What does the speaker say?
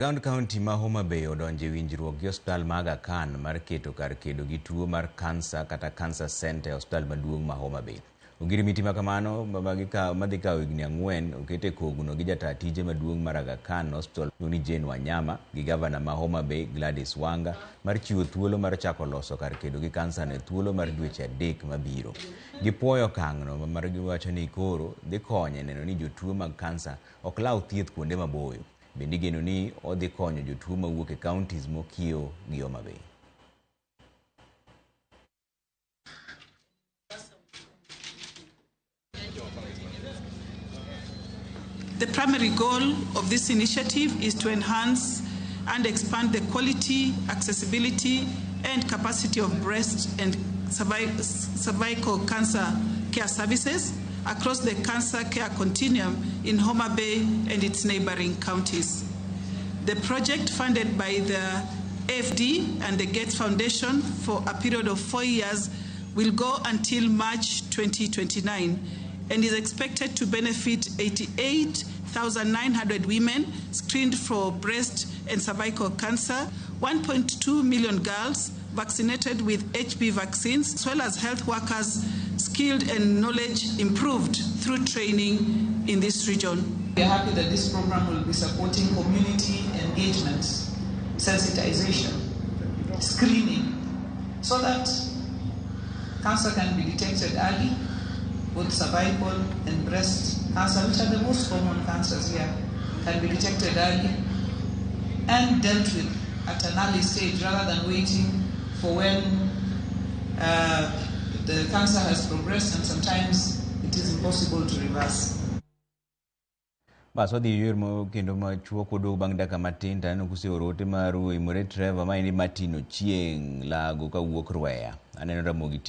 Sirkand kaunti ma Homa Bay odonjo e winjruok gi osiptal ma Aga Khan mar keto kar kedo gi tuo mar kansa kata Cancer Centre e osiptal maduong' ma Homa Bay. Ogirimiti ma kamano madhi kawo higni ang'wen oket e kogno gi jataa tije maduong' mar Aga Khan Hospital miluongo ni Jane Wanyama gi gavana ma Homa Bay Gladys Wanga mar chiwo thuolo mar chako loso kar kedo gi kansa no e thuolo mar dweche adek mabiro. Gipuoyo okang'no mar giwacho ni koro dhi konyo e neno ni jotuo mag kansa ok law thieth kuonde maboyo. Bende igeno ni odhi konyo jotuo mawuok e counties mokiewo gi Homa Bay. The primary goal of this initiative is to enhance and expand the quality, accessibility, and capacity of breast and cervical cancer care services across the cancer care continuum in Homa Bay and its neighboring counties. The project, funded by the AFD and the Gates Foundation for a period of 4 years, will go until March 2029 and is expected to benefit 88,900 women screened for breast and cervical cancer, 1.2 million girls vaccinated with HPV vaccines, as well as health workers skilled and knowledge improved through training in this region. We are happy that this program will be supporting community engagement, sensitization, screening, so that cancer can be detected early, both cervical and breast cancer, which are the most common cancers here, can be detected early and dealt with at an early stage rather than waiting for when the cancer has progressed and sometimes it is impossible to reverse. Bas wadhi yor mo kendo machuok waduogo bang' dakika matin to aneno kuseoro ote maru Oimore Trevor, maendi Martin Ochieng' Lago kawuok Rweya. Aneno Ramogi TV.